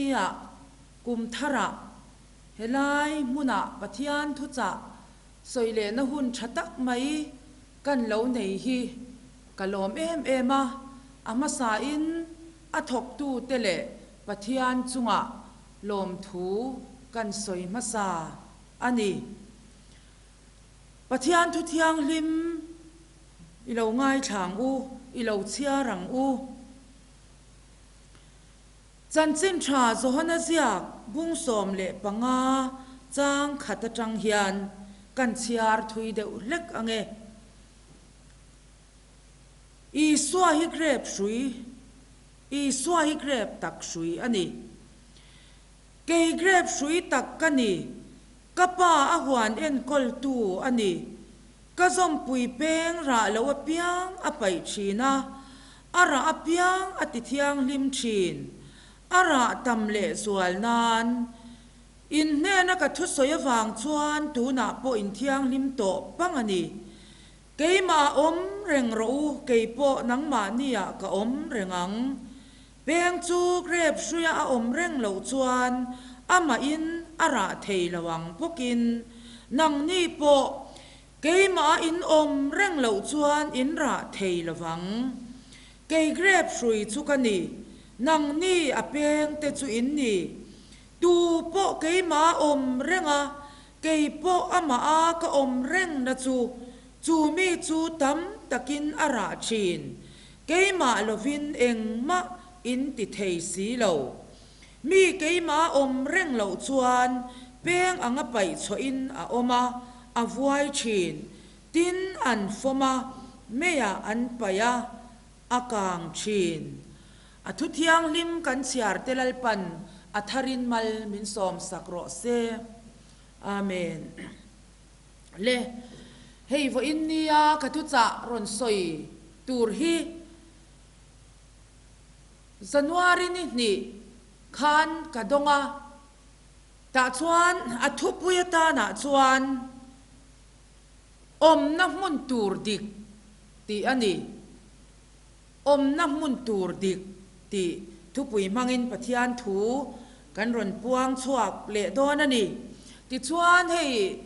nia kum tharah helai hmunah Pathian thuchah sawi lehna hun tha tak mai kan lo nei hi ka lawm em em a, a hmasain a thawktute leh Pathian chungah lawmthu kan sawi hmasa a ni. Pathian thu thianghlim i lo ngaithla ang u, i lo chhiar ang u. Chanchin tha Johana ziak bung 15 chang khat atang hian kan chhiar thui deuh hlek ang e. Isua hi grep hrui, Isua hi grep tak hrui a ni. Kei grep hrui tak ka ni, ka Pa a huan enkawltu a ni. Ka zawmpui peng rah lo apiang a paih thin a, a rah apiang a ti thianghlim thin. A rah tam leh zual nan in hnena ka thusawi avang chuan tunah pawh in thianghlim tawh pang a ni. Keimah awm reng rawh u, kei pawh nangmahniah ka awm reng ang. Peng chu grep hruia a awm reng loh chuan amahin a rah thei lo ang bawkin nangni pawh keimah in awm reng loh chuan in rah thei lo vang. Kei grep hrui chu ka ni, nangni a peng te chu in ni. Tu pawh keimah a awm reng a, kei pawh amah a ka awm reng na chu, chu mi chu tam takin a rah thin. Keimah lovin engmah in ti thei si lo. Mi keimah awm reng loh chuan peng anga paih chhuahin a awm a, a vuai thin. Tin, an fawm a, meiah an paih a, a kang thin. A thu thianghlim kan chhiar te Lalpan a tharin mal min sawmsak rawh se. Amen. Le, hei vawiin nia ka thuchah rawn sawi tur hi January ni hnih khan ka dawng a, tah chuan a thupui atanah chuan awmna hmun tur dik tih a ni. Awmna hmun tur dik tih thupui hmangin Pathian thu kan rawn puang chhuak leh dawn a ni. Tichuan hei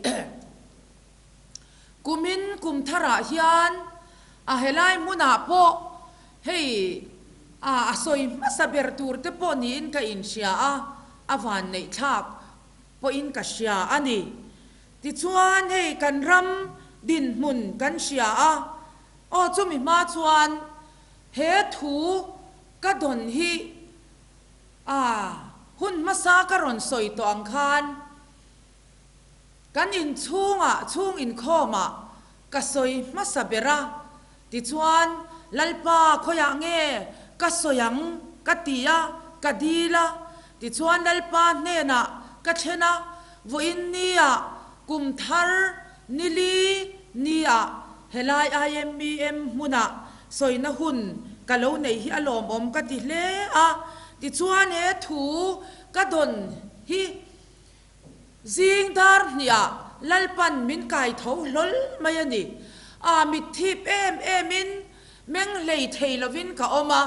kumin kum tharah hian a helai hmunah pawh hei a sawi hmasa ber tur te pawh niin ka inhria a, a vanneih thlak pawhin ka hria a ni. Tichuan hei kan ram dinhmun kan hria a, Aw chumi hma chuan he thu ka dawn hi a hun hmasa ka rawn sawi tawh ang khan kan inchhungah chhung inkhawmah ka sawi hmasa ber a, tichuan Lalpa khawiah nge ka sawi ang ka ti a, ka dil a, tichuan Lalpa hnenah ka thlen a, vawiin niah kum thar Nili nia helai IMEM hmuna sawina hun ka lo nei hi a lawmawm ka ti hle a, tichuan he thu ka dawn hi zing dar hniah Lalpan min kai tho hlawl mai a ni. A mitthip em emin meng hlei thei lovin ka awm a,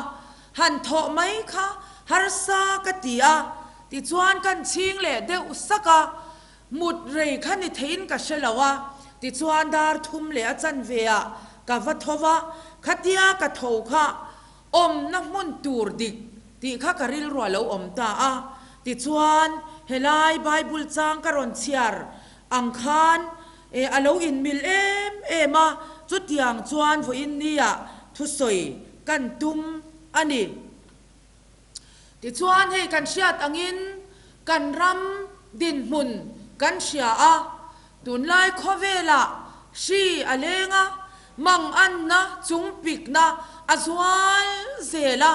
han thawh mai kha harsa ka ti a, tichuan kan chhing leh deuh sak a, Mut rei kha ni theiin ka hre lo a, tichuan dar thum leh a chanve ah ka va tho va, khatia ka tho kha awmna hmun tur dik tih kha ka rilru a lo awm ta a, tichuan helai Bible chang ka rawn chhiar ang khan e a lo inmil em em a, chutiang chuan vawiin nia thusawi kan tum a ni. Tichuan hei kan hriat angin kan ram dinhmun kan hria a, tunlai khawvelah hri a leng a, manganna chungpikna a zual zel a,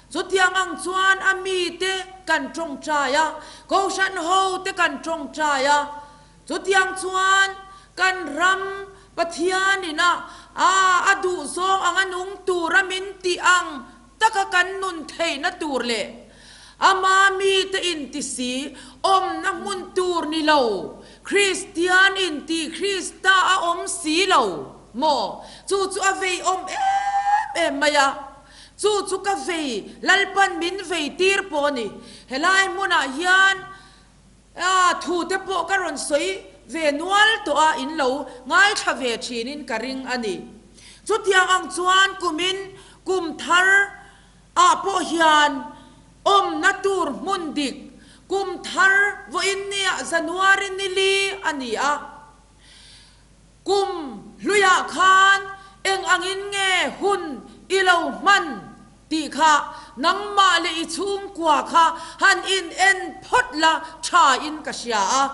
chutiang ang chuan a mite kan tawngtai a, Kohhran hote kan tawngtai a, chutiang chuan kan ram Pathianin a a duhzawng anga nung tura min tih ang taka kan nun theihna tur leh ama mite inti si awmna hmun tur ni lo, Kristian inti Krista a awm si lo maw? Chu chu a vei awm em em mai a. Chu chu ka vei, Lalpan min vei tir pawh a ni. Helai hmunah hian thu te pawh ka rawn sawi ve nual tawh a, in lo ngaithla ve thinin ka ring a ni. Chutiang ang chuan kumin kum thar ah pawh hian awmna tur hmun dik kum thar vawiin nia January ni li a ni a. Kum hluiah khan eng angin nge hun i lo hman tih kha nangmah leh i chhungkua kha han in en phawt la tha in ka hria a.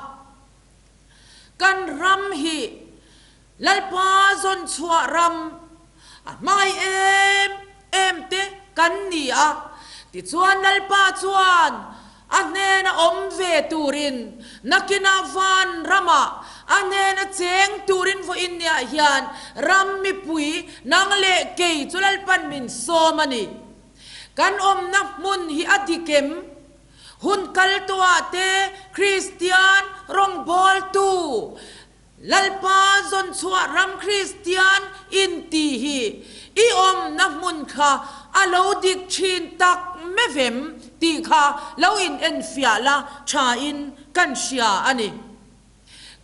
Kan ram hi Lalpa zawn chhuah ram a hmangaih em em te kan ni a, tichuan Lalpa chuan a hnena awm ve turin nakinah van ramah a hnena cheng turin vawiin niah hian ram mipui nang leh kei chu Lalpan min sawm a ni. Kan awmna hmun hi a dik em? Hun kal tawhah te Kristian rawngbawltu Lalpa zawn chhuah ram Kristian inti hi i awmna hmun kha a lo dik thin tak mevem tih kha lo in enfiah la tha in kan hria a ni.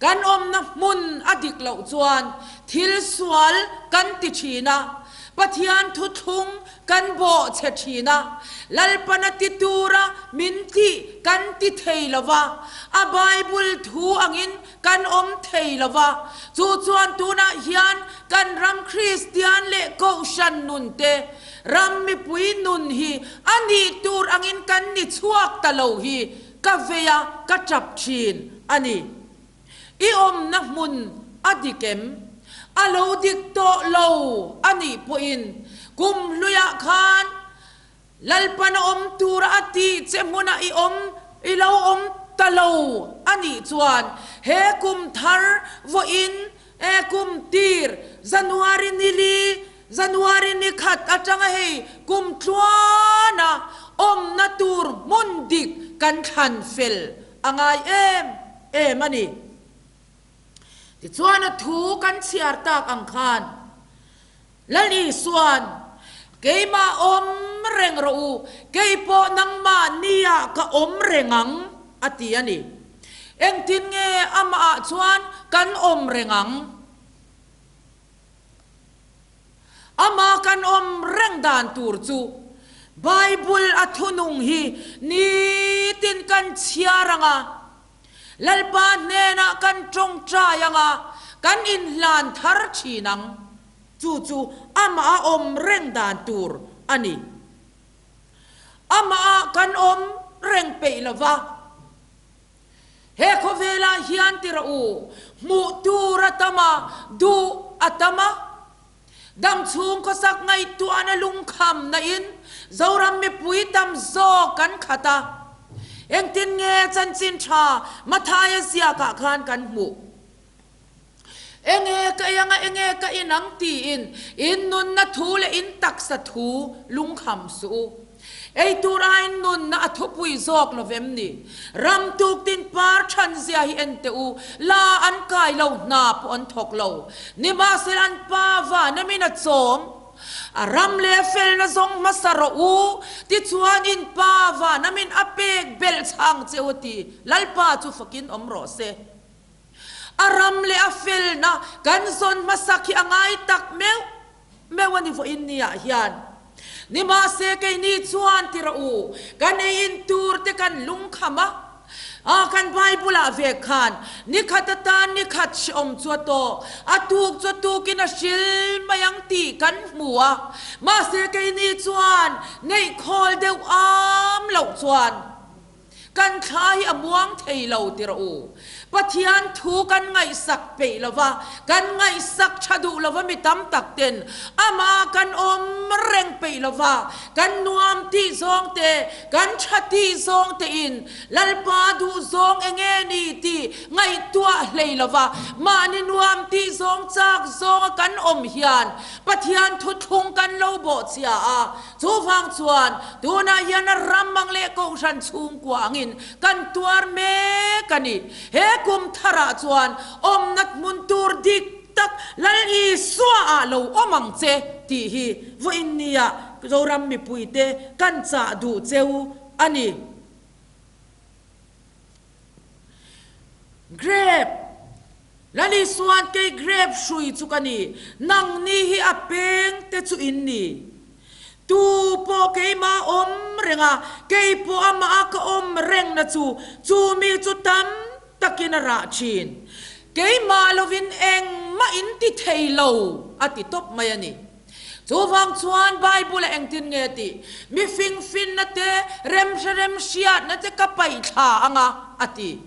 Kan awmna hmun a dik loh chuan thil sual kan ti thin a, Pathian thuthlung kan bawh chhe thin a, Lalpana ti tura min tih kan ti thei lo va, a Bible thu angin Kan awm thei lo va, chu chuan tunah hian kan ram Kristian leh Kohhran nun te, ram mipui nun hi a nih tur angin kan ni chhuak ta lo hi ka vei a, ka tap thin a ni. I awmna hmun a dik em? A lo dik tawh lo a nih pawhin kum hluiah khan Lalpan a awm tura a tih che hmunah i awm, i lo awm ta lo a nih chuan he kum thar vawiin e kum tir January ni li, January ni khat atanga hei kum tluana awmna tur hmun dik kan thlan fel a ngai em em a ni. Tichuan a thu kan chhiar tak ang khan Lal Isuan, Keimah awm reng rawh u, kei pawh nangmah nia ka awm reng ang, a ti a ni. Engtin nge amahah chuan kan awm reng ang? Amah kan awm reng dan tur chu Bible a thunung hi nitin kan chhiar ang a, Lalpa hnenah kan tawngtai ang a, kan inhlan thar thin ang. Chu chu amah a awm reng dan tur a ni. Amah ah kan awm reng peih lo va. He khawvelah hian ti rawh u, hmuh tur a tam a, duh a tam a. Dam chhung khawsak ngaihtuahna lungkham nain Zoram mipui tam zawk kan khat a. Engtin nge chanchin tha Mathaia ziakah khan kan hmuh? Enge ka ei anga enge ka in ang tiin in nunna thu leh in taksa thu lungkham suh u. Ei tur aiin nunna a thupui zawk lo vem ni? Ram tuktin par than zia hi en teh u, la an kai lo hna pawh an thawk lo. Nimahsela an pa van amin a chawm. A ram leh a felna zawng hmasa rawh u, tichuan in pa van amin a pek belh chhang che u ti Lalpa chu fakin awm rawh se. A ram leh a felna kan zawn hmasak hi a ngai tak meuh meuh a ni vawiin niah hian. Nimahse keini chuan ti rawh u, kan ei in tur te kan lungkham a, ah kan Bible ah ve khan ni khat atan ni khat hrehawm chu a tawh, a tuk chu a tukin a hril mai ang tih kan hmu a, mahse keini chuan neih khawl deuh am loh chuan, Kan thla hi a muang thei lo ti rawh u. Pathian thu kan ngaihsak peih lo va, kan ngaihsak tha duh lo va mi tam tak ten amah kan awm reng peih lo va, kan nuam tih zawng te, kan tha tih zawng te in Lalpa duh zawng enge ni tih ngaihtuah hlei lo va, mahni nuam tih zawng chak zawnga kan awm hian Pathian thuthlung kan lo bawhchhia a, Chuvang chuan tunah hian a ram ang leh Kohhran chhungkua angin kan tuar mek a ni. He kum tharah chuan awmna hmun tur dik tak Lal Isua ah lo awm ang che tih hi vawiin nia Zoram mipuite kan chah duh cheu a ni. Grep, Lal Isuan kei grep hrui chu ka ni, nangni hi a peng te chu in ni. Tu pawh keimah awm reng a, kei pawh amah a ka awm rengna chu, chu mi chu tam takin a rah thin. Keimah lovin engmah in ti thei lo, a ti tawp mai a ni. Chuvang chuan Bible-a engtin nge tih? Mi fingfinna te, remhre remhriatna te ka paih thla ang a, a ti.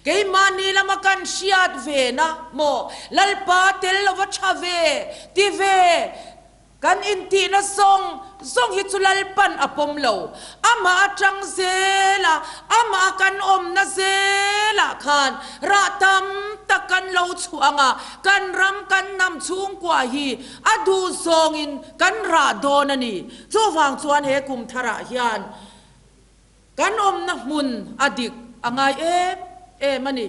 Keimahni lama kan hriat ve na maw? Lalpa tel lova tha ve, ti ve, Kan intihna zawng zawng hi chu Lalpan a pawm lo. Amah atang zela, amah kan awmna zelah khan rah tam tak kan lo chhuah ang a, kan ram kan hnam chhungkua hi a duh zawngin kan rah dawn a ni. Chuvang chuan he kum tharah hian Kan awmna hmun a dik a ngai em em a ni.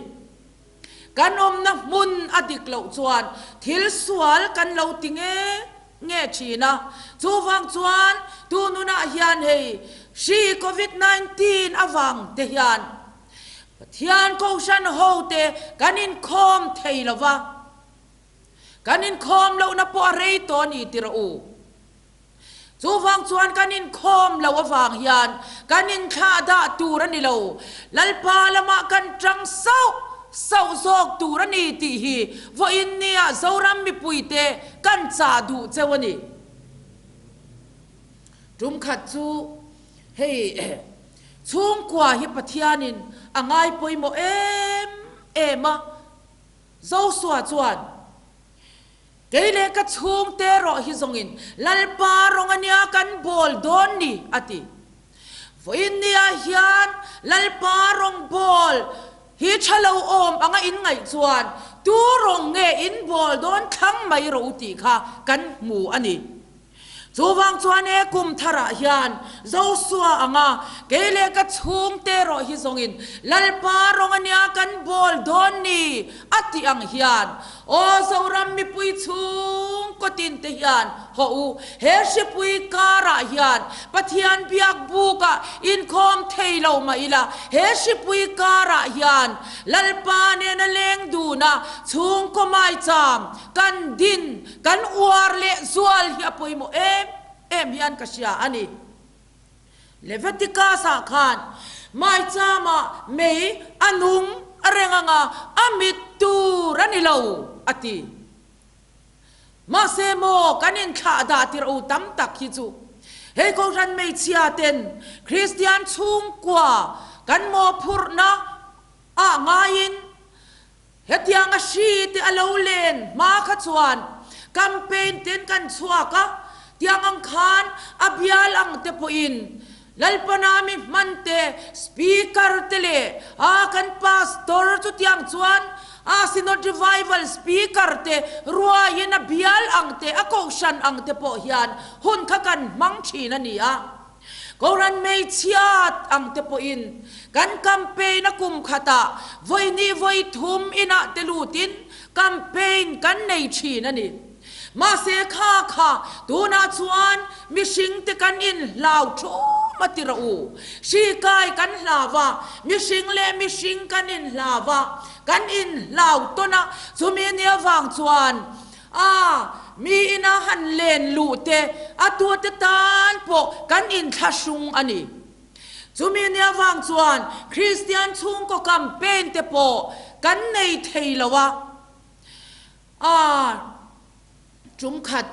Kan awmna hmun a dik loh chuan thil sual kan lo ti nge nge thin a. Chuvang chuan tununah hian hei hri Covid 19 avang te hian Pathian Kohhran hote kan inkhawm thei lo va. Kan inkhawm lohna pawh a rei tawh a ni ti rawh u. Chuvang chuan kan inkhawm lo avang hian kan inthlah dah tur a ni lo. Lalpa lamah kan tang sauh sauh zawk tur a ni tih hi vawiin nia Zoram mipuite kan chah duh cheu a ni. Tum khat chu hei chhungkua hi Pathianin a ngai pawimawh em em a, Josua chuan, Kei leh ka chhungte erawh hi zawngin Lalpa rawng a nia kan bawl dawn ni, a ti. Vawiin niah hian Lalpa rawng bawl hi tha lo awm anga in ngaih chuan tu rawng nge in bawl dawn thlang mai rawh u tih kha kan hmu a ni. Chuvang chuan he kum tharah hian Josua anga kei leh ka chhungte erawh hi zawngin Lalpa rawng a nia kan bawl dawn ni a tih ang hian aw Zoram mipui chhungkaw tin te hian hawh u he hripui karah hian Pathian biak bukah inkhawm thei lo mah ila he hripui karah hian Lalpa nena leng duna chhungkaw maicham kan din Kan uar leh zual hi a pawimawh em em hian ka hria a ni. Leviticus-ah khan maichama mei a nung a reng anga a mit tur a ni lo a ti. Mahse maw kan inthlah dah tirh u tam tak hi chu hei Kohhran hmeichhia ten Kristian chhungkua kan mawhphurhna ah ngaiin Hetianga hri te a lo len hma kha chuan campaign ten kan chhuak a, tiang ang khan a bial ang te pawhin Lalpana mi hman te, speaker te leh a kan pastor chutiang chuan a Synod Revival speaker te ruaiin a bial ang te, a kohhran ang te pawh hian hun kha kan hmang thin a ni a. Kohhran hmeichhiat ang te pawhin kan campaign a kum khatah vawi hnih vawi thum inah te lutin campaign kan nei thin a ni. Mahse kha kha tunah chuan mihring te kan inhlau thum a ti rawh u. Hri kai kan hlau a, mihring leh mihring kan inhlau a, kan inhlau tawn a, chumi nia vang chuan A, mi ina han len luh te, a tuate tan pawh kan inthlahrung a ni. Chumi nia vang chuan Kristian chhungkaw campaign te pawh kan nei thei lo a. A, tum khat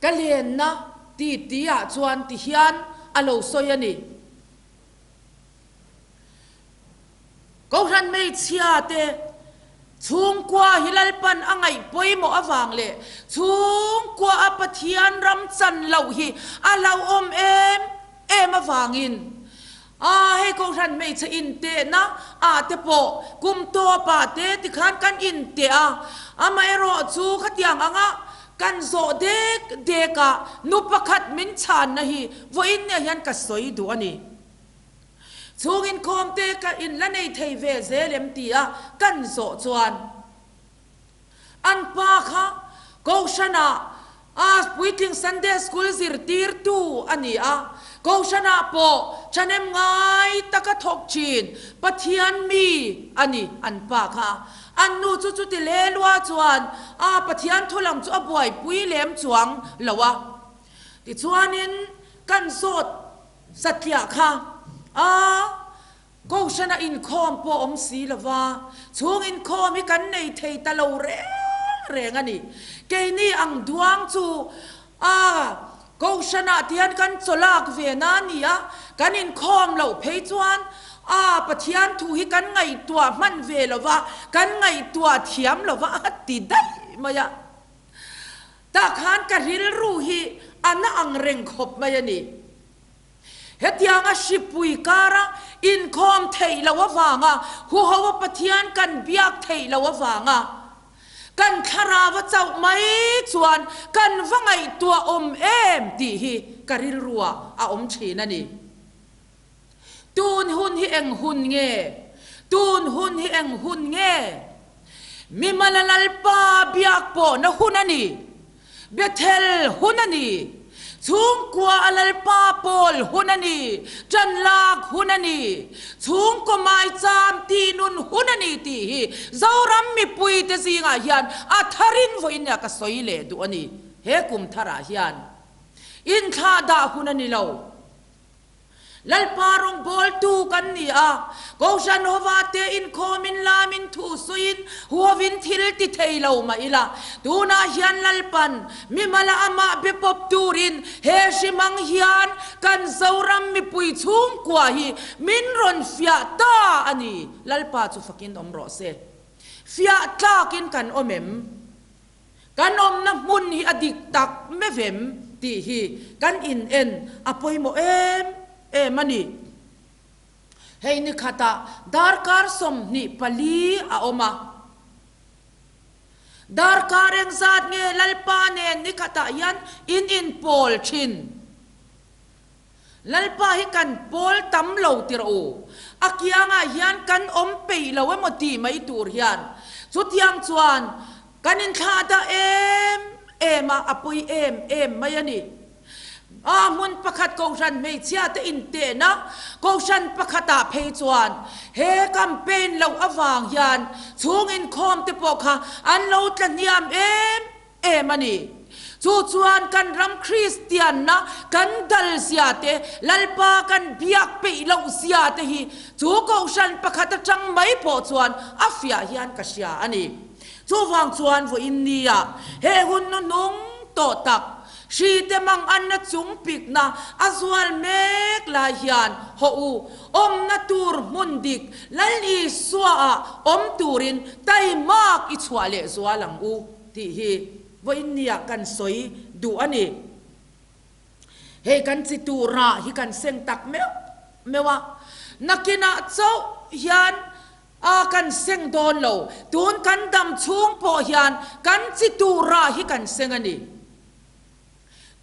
ka lenna ti ti ah chuan ti hian a lo sawi a ni. Kohhran hmeichhia te chhungkua hi Lalpan a ngaih pawimawh avang leh chhungkua a Pathian ram chan loh hi a hlauhawm em em avangin a hei Kohhran hmeichhe intehna ah te pawh kum tawp ah te tikhan kan inteh a, amaherawh chu khatiang anga kan zawh dek dek ah nu pakhat min chhanna hi vawiin nia hian ka sawi duh a ni. Chhung inkhawm te ka in la nei thei ve zel em ti a kan zawh chuan an pa kha Kohhranah A puitling Sunday School zirtirtu a ni a, Kohhranah pawh thahnem ngai taka thawk thin Pathian mi a ni an pa kha. An nu chu chuti hle lua chuan a Pathian thu lam chu a buaipui lem chuang lo a. Tichuanin kan zawt satliah kha a Kohhrana inkhawm pawh awm si lova, chhung inkhawm hi kan nei thei ta lo reng reng a ni. Keini ang duang chu a Kohhranah ti hian kan chawlak ve na a ni a, kan inkhawm loh phei chuan a Pathian thu hi kan ngaihtuah hman ve lova, kan ngaihtuah thiam lova a ti daih mai a. Tah khan ka rilru hi a na ang reng khawp mai a ni. Hetianga hripui kara inkhawm theih loh avanga huhoa Pathian kan biak theih loh avanga kan thlarau a chauh mai chuan kan va ngaihtuah awm em tih hi ka rilruah a awm thin a ni. Tun hun hi eng hun nge? Tun hun hi eng hun nge? Mimala Lalpa biak pawhna hun a ni. Bethel hun a ni. Chhungkua a Lalpa pawl hun a ni. Ṭan lak hun a ni. Chhungkaw maicham tih nun hun a ni tih hi Zoram mipuite zingah hian a tharin vawiin ah ka sawi leh duh a ni. He kum tharah hian inthlahdah hun a ni lo. Lalpa rawngbawltu kan ni a, Kohhran hova te inkhawmin lamin thu suiin huhovin thil ti thei lo mah ila, tunah hian Lalpan mimala amah be pawp turin he hrimang hian kan Zoram mipui chhungkua hi min rawn fiah ta a ni. Lalpa chu fakin awm rawh se. Fiah tlakin kan awm em? Kan awmna hmun hi a dik tak mevem tih hi kan in en a pawimawh em em a ni. Hei ni khatah darkar 24 a awm a. Darkar engzat nge Lalpa nen ni khatah hian in inpawl thin? Lalpa hi kan pawl tam lo ti rawh u. A kiangah hian kan awm peih lo emaw tih mai tur hian chutiang chuan kan inthlah dah em em a, a pawi em em mai a ni. A hmun pakhat kohhran hmeichhia te intehna kohhran pakhatah phei chuan he campaign loh avang hian chhung inkhawm te pawh kha an lo tla hniam em em a ni. Chu chuan kan ram Kristianna kan dal zia te, Lalpa kan biak peih loh zia te hi chu kohhran pakhat atang mai pawh chuan a fiah hian ka hria a ni. Chuvang chuan vawiin nia he hun hnuhnung tawh tak, hri te mang anna chung pikna a zual mek lai hian hawh u, awmna tur hmun dik Lal Isua-ah awm turin taimak i chhuah leh zual ang u. Tih hi vawiinniah kan sawi duh a ni. Hei kan chi tur rah hi kan seng tak meuh meuh a, nakinah chauh hian a kan seng dawn lo. Tun kan dam chhung pawh hian kan chi tur rah hi kan seng a ni.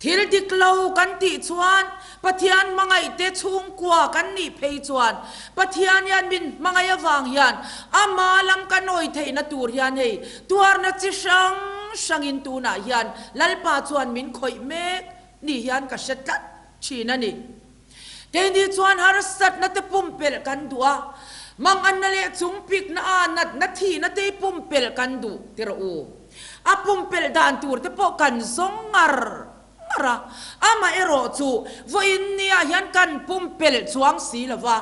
Thil dik lo kan tih chuan Pathian hmangaihte chhungkua kan nih phei chuan Pathian hian min hmangaih avang hian ama lam kan awi theihna tur hian hei tuarna chi hrang hrangin tunah hian Lalpa chuan min khawih mek ni hian ka hre tlat thin a ni. Keini chuan harsatna te pumpelh kan duh a, manganna leh chungpikna a natna thihna te hi pumpelh kan duh ti rawh u. A pumpelh dan tur te pawh kan zawng ngar ngar a, amaherawh chu vawiin niah hian kan pumpelh chuang si lo va.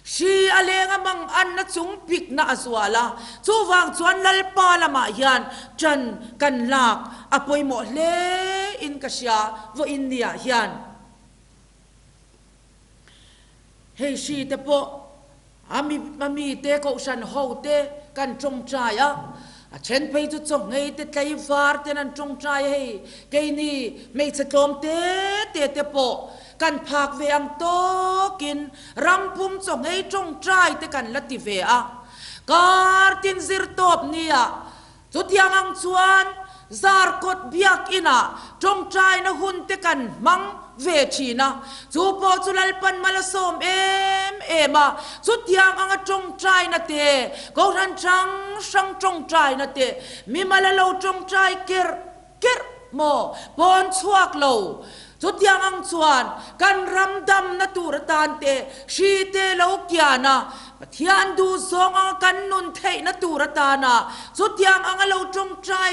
Hri a leng a manganna chungpikna a zual a, chuvang chuan Lalpa lamah hian ṭan kan lak a pawimawh hle in ka hria vawiin niah hian. Hei hri te pawh a mi a mi te kohhran ho te kan tawngtai a, a then phei chu chawhngei te tlaivar ten an tawngtai a hei keini hmeichhe tlawm te te te pawh kan phak ve ang tawkin rampum chawhngei tawngtai te kan la ti ve a, kar tin zir tawp nia Chutiang ang chuan Zarkawt Biakinah tawngtaina hun te kan hmang ve thin a, chu pawh chu Lalpan mal a sawm em em a. Chutiang anga tawngtaina te, Kohhran hrang hrang tawngtaina te, mimal a lo tawngtai kerh kerh. Maw? Pawn chhuak lo. Chutiang ang chuan kan ram damna tur atan te hri te lo kian a, Pathian duhzawng anga kan nun theihna tur atana chutiang anga lo tawngtai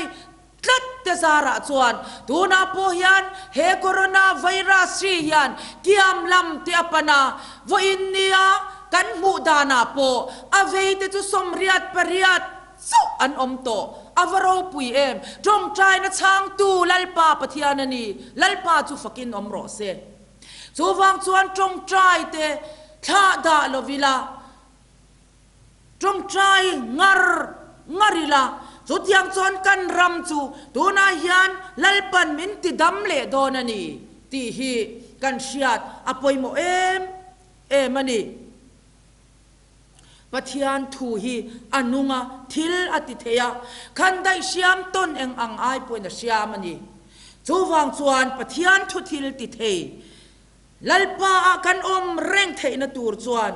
tlat te zarah chuan tunah pawh hian he Corona virus hri hian kiam lam te a pan a, vawiin nia kan hmuh danah pawh a vei te chu 88 chauh an awm tawh. A va ropui em! Tawngtaina chhangtu Lalpa Pathian a ni, Lalpa chu fakin awm rawh se. Chuvang chuan tawngtai te thlah dah lo ila, Tawngtai ngar ngar ila, chutiang chuan kan ram chu tunah hian Lalpan min ti dam leh dawn a ni tih hi kan hriat a pawimawh em em a ni. Pathian thu hi a nung a, thil a ti thei a, khan daih hriam tawn eng ang ai pawhin a hriam a ni. Chuvang chuan Pathian thu thil ti thei Lalpa ah kan awm reng theihna tur chuan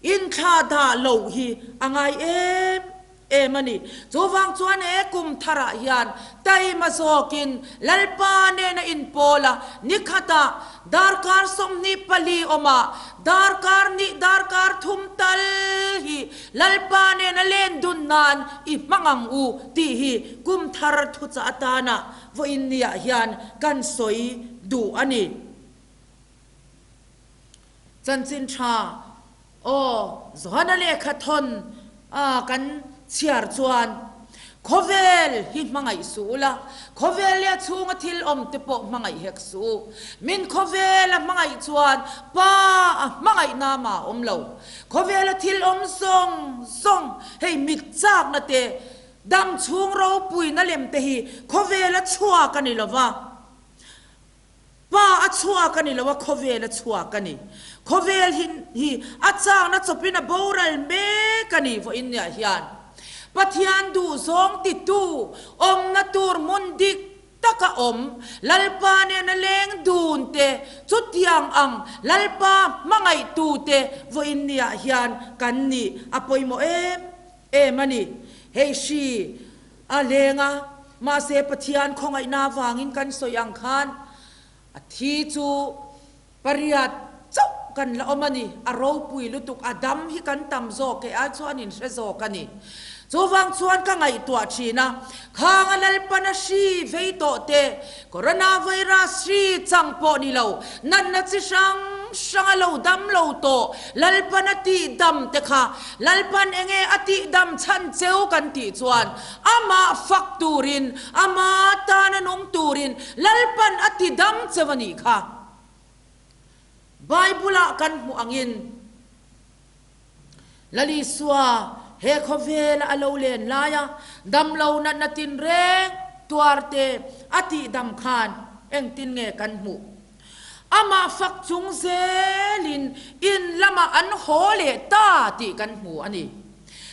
Inthla dah loh hi a ngai em em a ni. Chuvang chuan he kum tharah hian taima zawkin Lalpa nena inpawl a, nikhatah darkar 24 awmah darkar nih darkar thum tal hi Lalpa nena len dun nan i hmang ang u tih hi kum thar thuchah atana vawiin niah hian kan sawi duh a ni. Chanchin tha, Aw, Johana lehkha thawn a kan chhiar chuan, Khawvel hi hmangaih suh ula, khawvel leh a chhunga thil awm te pawh hmangaih hek suh u. Min khawvel a hmangaih chuan Pa a hmangaih nama a awm lo. Khawvela thil awm zawng zawng, hei mit chakna te, dam chhung ropuina lem te hi khawvela chhuak a ni lova. Pa a chhuak a ni lo a, khawvel a chhuak a ni. Khawvel hi hi a chakna chawpin a boral mek a ni vawiin niah hian. Pathian duhzawng titu, awmna tur hmun dik taka awm, Lalpa nena leng dun te, chutiang ang Lalpa hmangaihtu te vawiin niah hian kan nih a pawimawh em em a ni. Hei hri A leng a, mahse Pathian khawngaihna avangin kan sawi ang khan a thi chu pariat chauh kan la awm a ni. A ropui lutuk, a dam hi kan tam zawk e, ai chuan inhre zawk a ni. Chuvang chuan ka ngaihtuah thin a, khang a Lalpana hri vei tawh te, Coronavirus hri chang pawh ni lo, natna chi hrang hrang a lo dam lo tawh, Lalpan a tih dam te kha Lalpan enge a tih dam chhan cheu kan tih chuan amah fak turin, ama tana nung turin Lalpan a ti dam cheu a nih kha. Bible ah kan hmuh angin Lal Isua he khawvela a lo len laia damlo natna tinreng tuar te a tih dam khan engtin nge kan hmuh? Amah fak chung zelin in lamah an haw leh ta tih kan hmu a ni.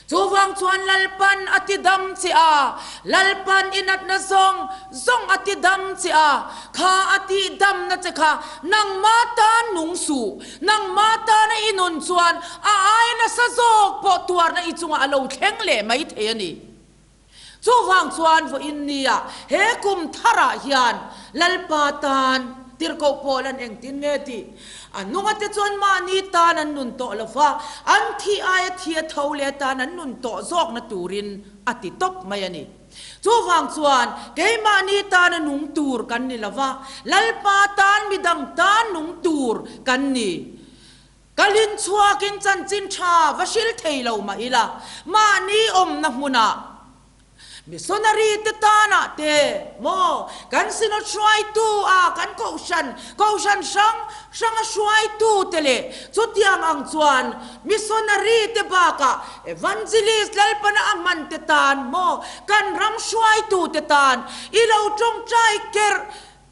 Chuvang chuan Lalpan a ti dam che a, Lalpan i natna zawng zawng a ti dam che a, kha a tih damna che kha nangma tan nung suh, nangma tana i nun chuan a aia nasa zawk pawh tuarna i chungah a lo thleng leh mai thei a ni. Chuvang chuan vawiin nia he kum tharah hian Lalpa tan tirhkoh pawl an engtin nge tih? A nungate chuan mahni tan an nun tawh lo va, an thih aia thi a tho leh atan an nun tawh zawkna turin a ti tawp mai a ni. Chuvang chuan keimahni tana nung tur kan ni lo va, Lalpa tan midang tan nung tur kan ni. Ka lin chhuakin chanchin tha va hril thei lo mah ila, mahni awmna hmunah missionary te tanah te maw kan synod hruaitu a kan kohhran, kohhran hrang hranga hruaitu te leh chutiang ang chuan missionary te bakah evangelist Lalpana a hman te tan maw kan ram hruaitu te tan i lo tawngtai kerh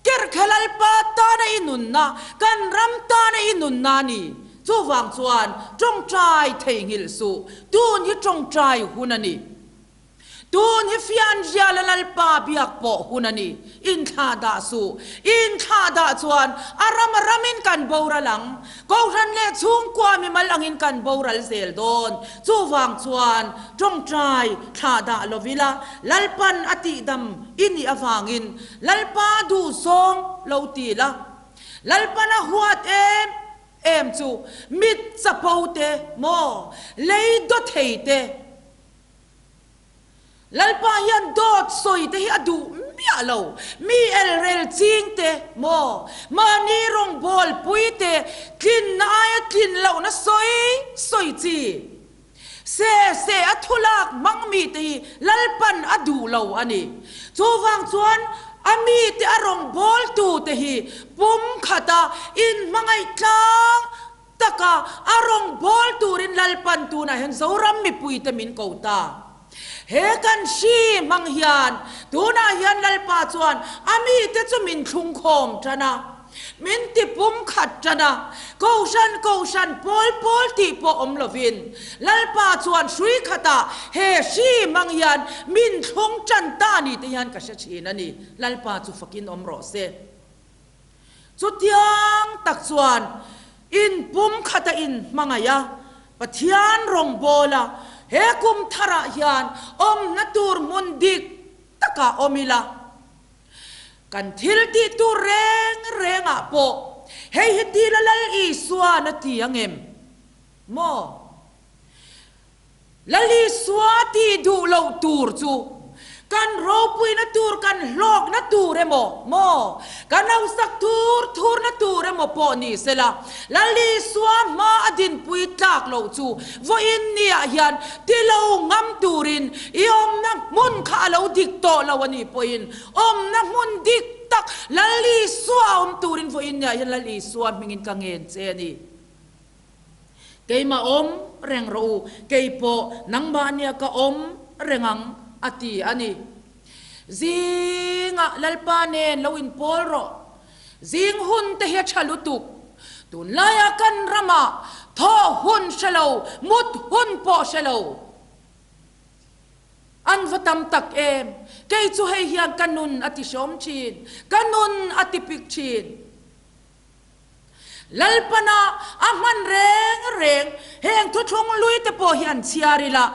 Kerhkhe Lalpa tana i nunna, kan ram tana i nunna a ni. Chuvang chuan tawngtai theihnghilh suh, tun hi tawngtai hun a ni. Tun hi fianriala Lalpa biak pawh hun a ni. Inthlahdah suh. I inthlahdah chuan a ram a ramin kan boral ang. Kohhran leh chhungkua mimal angin kan boral zel dawn. Chuvang chuan tawngtai thlahdah lo ila Lalpan a tihdam i nih avangin Lalpa duhzawng lo ti la. Lalpan a huat em em chu mit chapo te maw lei daw thei te. Lalpa hian dawt sawi te hi a duh miah lo. Mi elrel ching te maw, mahni rawngbâwl pui te tlinna aia tlin lohna sawi sawi chi. Se se a thulak hmang mi te hi Lalpan a duh lo a ni. Chuvang chuan a mite a rawngbâwl tu te hi pumkhata inhmangaih tlang Taka a rawngbâwl turin Lalpan tunah hian Zoram mipuite min ko ta. He kan hri hmang hian tunah hian Lalpa chuan a mite chu min thlungkhawm tan a, min ti pumkhat tan a, Kohhran kohhran pawl pawl tih pawh awm lovin Lalpa chuan hrui khatah he hri hmang hian min thlung tan ta ni te hian ka hre thin a ni. Lalpa chu fakin awm rawh se. Chutiang tak chuan in pumkhata in hmangaih a, Pathian rawngbâwl a, he kum tharah hian awmna tur hmun dik takah awm ila, kan thil tih tur reng rengah pawh hei hi tila Lal Isua'n a ti ang em? Maw? Lalisua tih duh loh tur chu kan ropuina tur, kan hlawkna tur emaw, maw, kan hausak thur thurna tur emaw pawh ni sela, Lalisua hma a dinpui tlak loh chu vawiin niah hian ti lo ngam turin i awmna hmun kha a lo dik tawh lo a nih pawhin awmna hmun dik tak Lalisua awm turin vawiin niah hian Lalisua hmingin ka ngen che a ni. Keimah awm reng rawh u, kei pawh nangmahnia ka awm reng ang, a ti a ni. Zingah Lalpa nen lo inpawl rawh. Zing hun te hi a tha lutuk. Tunlaia kan ramah thawh hun hre lo, mut hun pawh hre lo. An va tam tak em! Kei chu hei hian ka nun a ti hreawm thin, ka nun a ti pik thin. Lalpana a hman reng reng heng thuthlung lui te pawh hi an chhiar ila.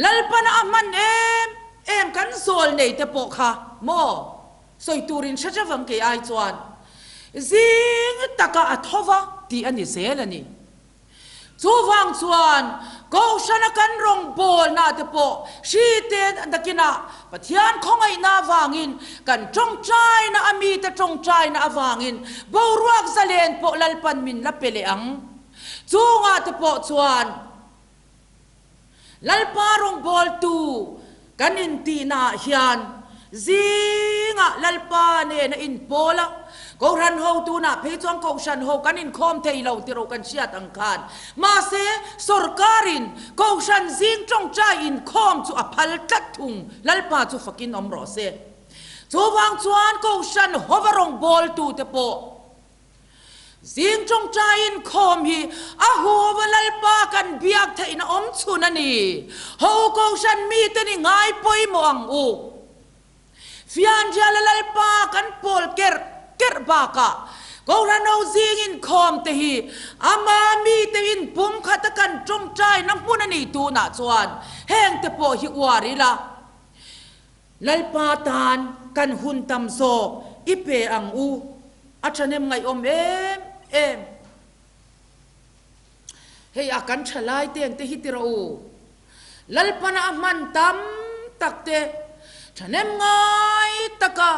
Lalpana a hman em em kan zawl nei te pawh kha maw sawi turin hre teuh ang kei ai chuan zing taka a tho va tih a ni zel a ni. Chuvang chuan Kohhrana kan rawngbawlna te pawh hri te nakinah Pathian khawngaihna avangin kan tawngtaina a mite tawngtaina avangin boruak zalen pawh Lalpan min la pe leh ang. Chungah te pawh chuan Lalpa rawngbawltu kan intihnaah hian zingah Lalpa nena inpawl a, Kohhran ho tunah phei chuan Kohhran ho kan inkhawm thei lo tih ro kan hriat ang khan. Mahse, sawrkarin Kohhran zing tawngtai inkhawm chu a phal tlat thung, Lalpa chu fakin awm rawh se. Chuvang chuan Kohhran hova rawngbawltute pawh Zing tawngtai inkhawm hi a huva Lalpa kan biak theihna awm chhun a ni. Ho Kohhran mite ni ngai pawimawh ang u. Fianriala Lalpa kan pawl kerh kerh bakah Kohhran ho zing inkhawm te hi ama mite inpumkhata kan tawngtaina hmun a ni tunah chuan heng te pawh hi uar ila. Lalpa tan kan hun tam zawk i pe ang u, a thahnem ngaihawm em em. Hei a kan tha lai teng te hi ti rawh u. Lalpana a hman tam tak te thahnem ngai taka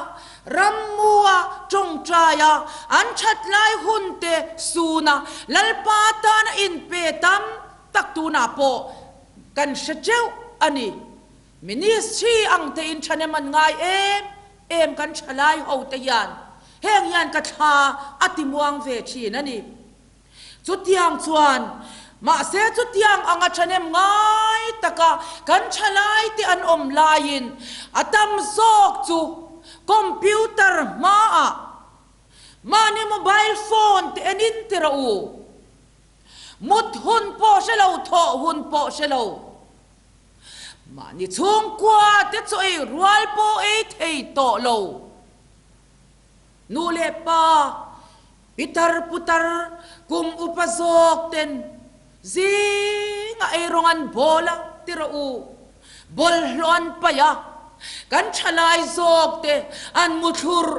rammua tawngtaia an that lai hun te suna Lalpa tana inpe tam tak tunah pawh kan hre teuh a ni. Ministry ang te in thahnem an ngai em em kan thalai ho te hian heng hian ka thla a ti muang ve thin a ni. Chutiang chuan mahse chutiang anga thahnem ngai taka kan thalai te an awm laiin a tam zawk chu computer hmaah mahni mobile phone te en in ti rawh u. Mut hun pawh hre lo, thawh hun pawh hre lo. Mahni chhungkua te chaw ei rual pawh ei thei tawh lo. Nu leh pa, pitar putar, kum upa zawk ten zinga ei rawng an bawl a ti rawh u. Bawlhhlawh an paih a, kan thalai zawk te an mu thlurh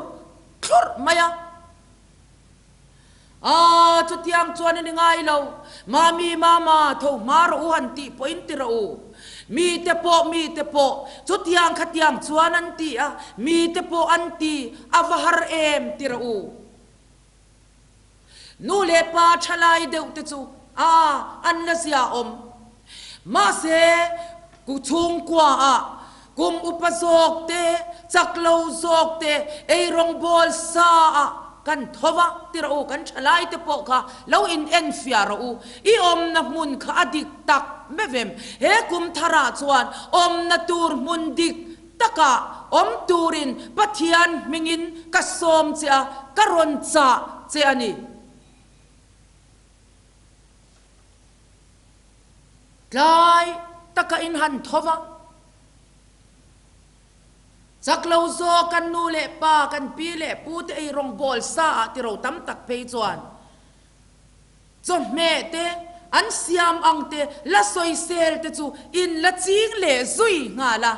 thlurh mai a. Aaa, chutiang chuan a ni ngai lo. Mami, mama, tho hma rawh u han tih pawhin ti rawh u. Mite pawh, mite pawh, chutiang khatiang chuan an ti a, mite pawh an ti, a va har em ti rawh u. Nu leh pa thalai deuh te chu, aa, an la zia awm. Mahse, ku chhungkua ah kum upa zawk te, chak lo zawk te eirawngbawl sa ah kan tho va ti rawh u, kan thalai te pawh kha lo in enfiah rawh u. I awmna hmun kha a dik tak mevem. He kum thar ah chuan awmna tur hmun dik takah awm turin Pathian hmingin ka sawm che a, ka rawn chah che a ni. Tlai taka in han tho va, chak lo zawk kan nu leh pa, kan pi leh pu te ei rawngbawl sa ah tiro tam tak phei chuan chawhmeh te an siam ang te la sawisel te chu in la ching leh zui nghal a.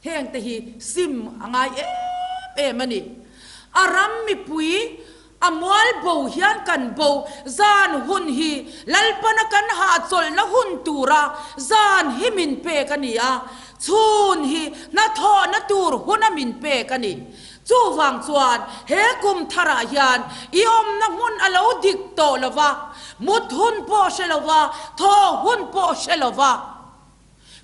Heng te hi sim a ngai em em a ni. A ram mipui a mual bo hian kan bo zan hun hi Lalpana kan hahchawlhna hun tura zan hi min pek a ni a, chhun hi hnathawhna tur huna min pek a ni. Chuvang chuan he kum tharah hian i awmna hmun a lo dik tawh lo va, mut hun pawh hre lo va, thaw hun pawh hre lo va,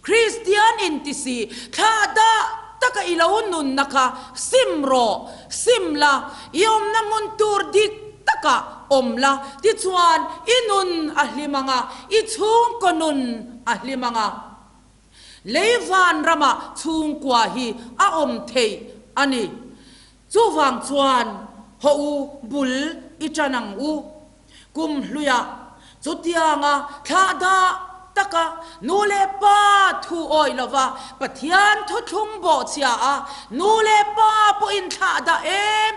Kristian inti si, thla dah taka i lo nunna kha sim rawh, sim la, i awmna hmun tur dik takah awm la, tichuan i nun a hlim ang a, i chhungkaw nun a hlim ang a. Lei van ramah chhungkua hi a awm theih a ni. Chuvang chuan haw u bul i tan ang u. Kum hluiah chutianga thlah dah taka nu leh pa thu awih lova Pathian thuthlung bawhchhia a nu leh pa pawhin thlah dah em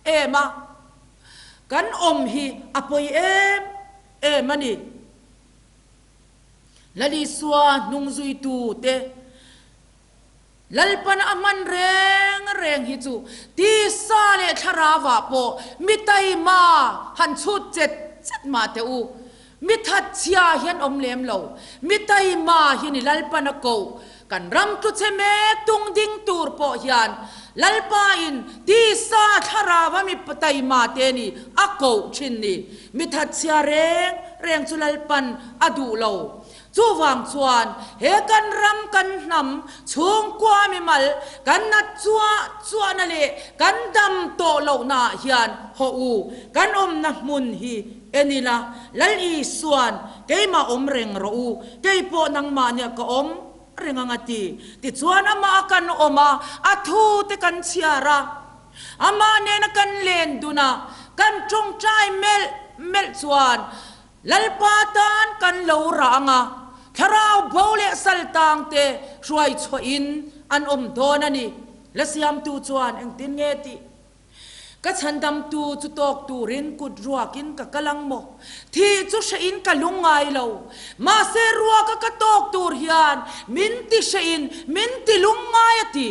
em a kan awm hi a pawi em em a ni. Lalisua hnungzuitute. Lalpan a hman reng reng hi chu tisa leh thlarauah pawh mi taima han chhut chet chet mah teh u. Mi thatchhia hian awm lem lo. Mi taima hi ni Lalpan a koh. Kan ram tluchhe mek tung ding tur pawh hian Lalpain tisa thlaraua mi taima te ni a koh thin ni. Mi thatchhia reng reng chu Lalpan a duh lo. Chuvang chuan he kan ram kan hnam chhungkua mimal kan nat chuah chuahna leh kan dam tawh lohna ah hian haw u, kan awmna hmun hi en ila, Lal Isuan keimah awm reng rawh u, kei pawh nangmahnia ka awm reng ang a ti. Tichuan amah a kan awm a, a thu te kan chhiar a, amah nena kan len dun a, kan tawngtai melh melh chuan Lalpa tan kan lo rah ang a, thlarau bo leh sal tang te hruai chhuahin an awm dawn a ni. La siamtu chuan engtin nge tih? Ka chhandamtu chu tawk turin kut ruakin ka kal ang maw? Thih chu hrehin ka lung ngai lo. Mahse ruaka ka tawk tur hian min ti hrehin min ti lung ngai a ti.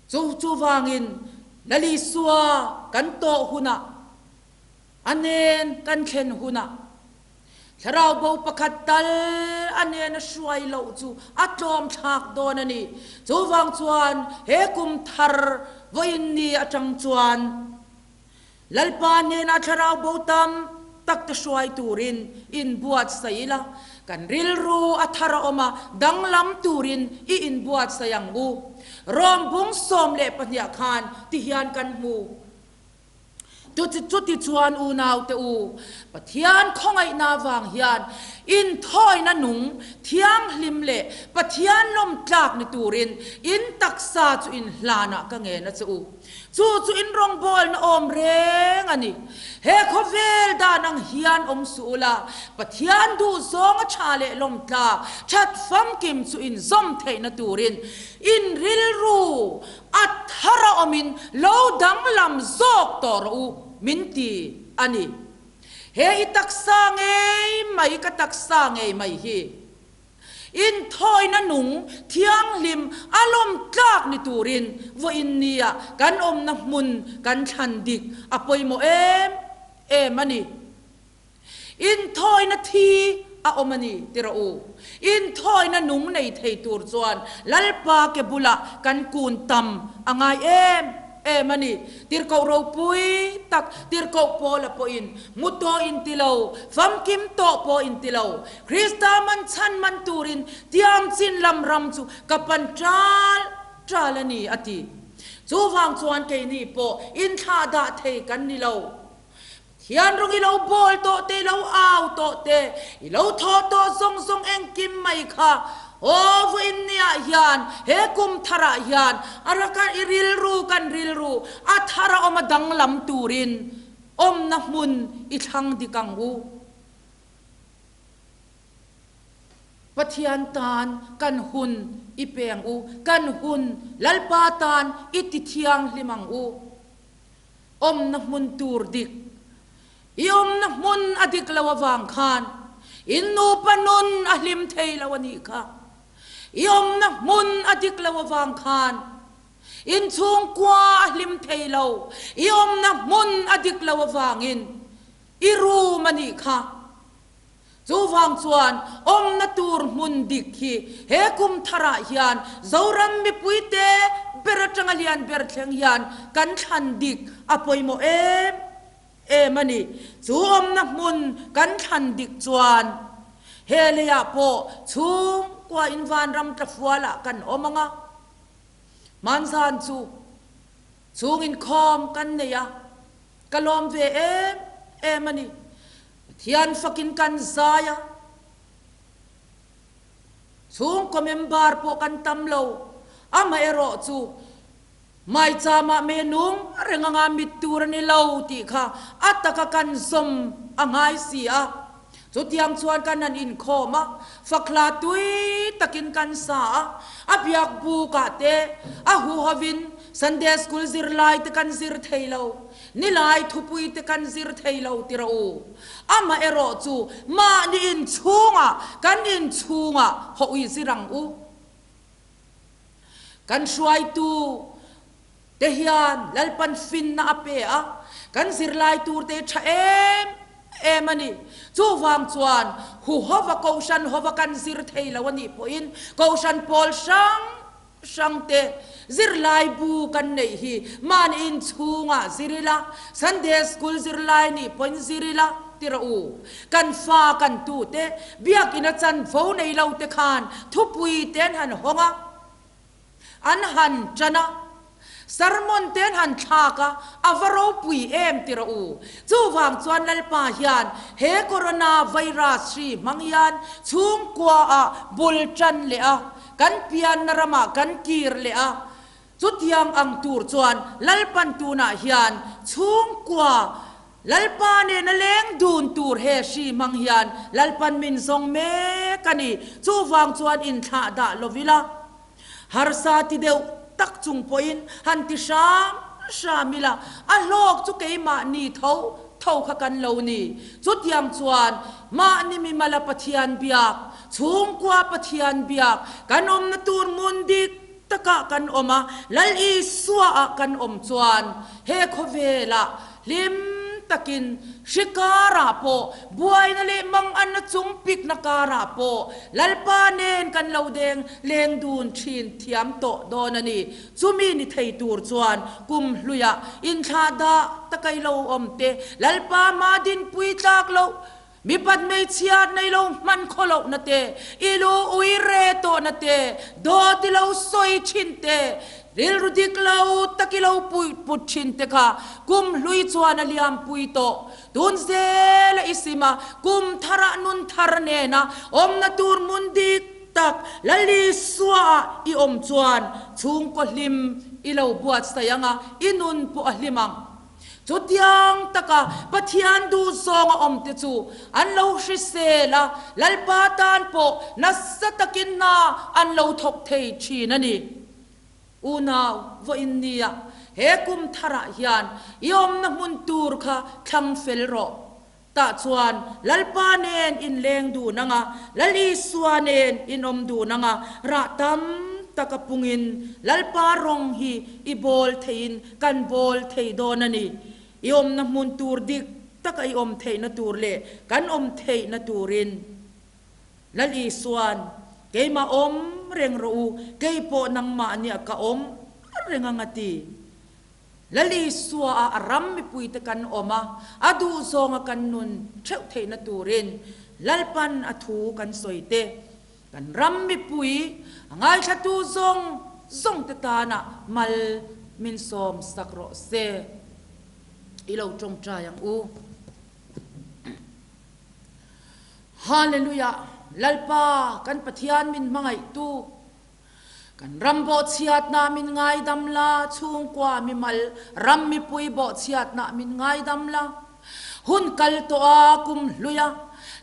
Chu chuvangin Lalisua kan tawh hunah, a nen kan thlen hunah, thlarau bo pakhat tal a nen a hruai loh chu a tlawm thlak dawn a ni. Chuvang chuan he kum thar vawiin ni atang chuan Lalpa hnenah thlarau bo tam tak te hruai turin inbuatsaih ila, kan rilru a thar a awm a, danglam turin i inbuatsaih ang u. Rom bung 12 khan ti hian kan hmu. Chuti chuan unaute u, Pathian khawngaihna avang hian inthawina nung thianghlim leh Pathian lawmtlak ni turin in taksa chu inhlanah ka ngen a che u. Chu chu in rawngbawlna awm reng a ni. He khawvel dan. dan ang hian awm suh ula, Pathian duhzawng a tha leh lawmtlak that famkim chu inzawm theihna turin in rilru a thar a awmin lo danglam zawk tawh rawh u, min ti a ni. He i taksa ngei mai, ka taksa ngei mai hi. Inthawina nung thianghlim a lawm tlak ni turin vawiin nia kan awmna hmun kan thlan dik a pawimawh em em a ni. Inthawina thi a awm a ni ti rawh u. Inthawina nung nei thei tur chuan Lalpa ke bulah kan kun tam a ngai em em a ni. Tirhkoh ropui tak Tirhkoh Paula pawhin hmu tawh inti lo, famkim tawh pawh inti lo, Krista man chhan man turin tiam chin lam ram chu ka pan ṭal ṭal a ni, a ti. Chuvang chuan keini pawh inthlah dah thei kan ni lo. Pathian rawng i lo bawl tawh te, i lo au tawh te, i lo thawh tawh zawng zawng engkim mai kha aw vawiin niah hian, he kum tharah hian a raka i rilru kan rilru a thar a awm a danglam turin awmna hmun i thlang dik ang u. Pathian tan kan hun i pe ang u, kan hun Lalpa tan i ti thianghlim ang u. Awmna hmun tur dik. I awmna hmun a dik lo avang khan in nupa nun a hlim thei lo a nih kha. I awmna hmun a dik lo avang khan in chhungkua a hlim thei lo. I awmna hmun a dik lo avangin i room a nih kha. Chuvang chuan awmna tur hmun dik hi he kum tharah hian Zoram mipuite ber atanga lian ber thleng hian kan thlan dik a pawimawh em em a ni. Chu awmna hmun kan thlan dik chuan he leiah pawh chhungkua in vanram tlafualah kan awm ang a. Hmanzan chu chhung inkhawm kan nei a, ka lawm ve em em a ni. Pathian fakin kan zai a, chhungkaw member pawh kan tam lo. Amaherawh chu maichama me nung reng anga mit tur a ni lo tih kha a taka kan zawm a ngai si a. Chutiang chuan kan han inkhawm a, fakhla tui takin kan sa a, a biak bukah te a huhovin Sunday School zirlai te kan zir thei lo. Nilai thupui te kan zir thei lo ti rawh u. Amah erawh chu mahni inchhungah, kan inchhungah hawi zir ang u. Kan hruaitu te hian Lalpan finna a pe a, kan zirlai tur te tha em em a ni. Chuvang chuan huhova Kohhran hova kan zir thei lo a nih pawhin Kohhran pawl hrang Hrangte, zirlai bu kan neih hi mahni inchhungah zir ila, Sunday School zirlai nih pawhin zir ila ti rawh u. Kan fa kan tute, biakina chanvo nei lo te khan thupui te an han hawng a, an han tan a, sermon te an han thlak a, a va ropui em ti rawh u. Chuvang chuan Lalpa hian he Corona virus hri hmang hian chhungkuaah bul tan leh a, Kan pianna ramah kan kir leh a, chutiang ang tur chuan Lalpan tunah hian chhungkua Lalpa nena leng dun tur he hri hmang hian Lalpan min zawng mek a ni. Chuvang chuan inthlah dah lo ila, harsa ti deuh tak chung pawhin han ti hram hram ila, a hlawk chu keimahni tho tho kha kan lo ni. Chutiang chuan mahni mimala Pathian biak Chhungkua Pathian biak kan awmna tur hmun dik takah kan awm a, Lal Isuaah kan awm chuan he khawvelah hlim takin hri karah pawh, buaina leh manganna chung pikna karah pawh Lalpa nen kan lo deng leng dun thin thiam tawh dawn a ni. Chumi ni thei tur chuan kum hluiah inthlah dah taka i lo awm te, Lalpa hma dinpui tlak loh Mipat hmeichhia nei lo hman khaw lohna te, i lu ui re tawhna te, dawt i lo sawi thin te, rilru dik lo tak i lo put thin te kha kum hlui chuan a liam pui tawh. Tun zela i sim a, kum tharah nun thar nena awmna tur hmun dik tak Lal Isuaah i awm chuan chhungkaw hlim i lo buatsaih ang a, i nun pawh a hlim ang. Chutiang taka Pathian duhzawng a awmte chu an lo hrisel a, Lalpa tan pawh nasa takin hna an lo thawk thei thin a ni. Unau, vawiin nia he kum tharah hian i awmna hmun tur kha thlang fel rawh. Tah chuan Lalpa nen in leng dun ang a, Lal Isua nen in awm dun ang a, rah tam tak a pungin Lalpa rawng hi i bawl theiin kan bawl thei dawn a ni. I awmna hmun tur dik taka i awm theihna tur leh kan awm theihna turin Lal Isua'n, Keimah awm reng rawh u, kei pawh nangmahniah ka awm reng ang a ti. Lal Isua-a a ram mipuite kan awm a, a duhzawnga kan nun theuh theihna turin Lalpan a thu kan sawi te, kan ram mipui a ngaithlatu zawng zawngte tana mal min sawm sak rawh se. I lo tawngtai ang u. Hallelujah! Lalpa kan Pathian min hmangaihtu. Kan ram bawhchhiatna min ngaidam la, chhungkua mimal ram mipui bawhchhiatna min ngaidam la. Hun kal tawh a, kum hlui a,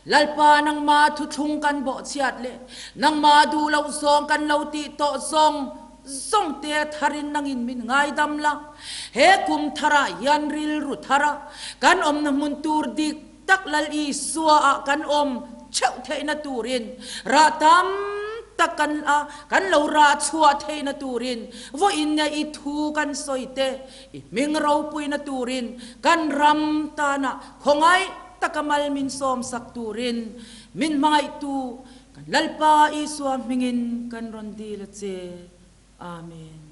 Lalpa nangma thuthlung kan bawhchhiat leh nangma duh loh zawng kan lo tih tawh zawng zawng te tharin nangin min ngaidam la. He kum tharah hian rilru thara kan awmna hmun tur dik tak Lal Isua ah kan awm theuh theihna turin rah tam tak kan a kan lo rah chhuah theihna turin vawiin nge i thu kan sawi te i hming ropuina turin kan ram tana khawngaih taka mal min sawm sak turin min hmangaihtu kan Lalpa Isua hmingin kan rawn dil a che. Amen.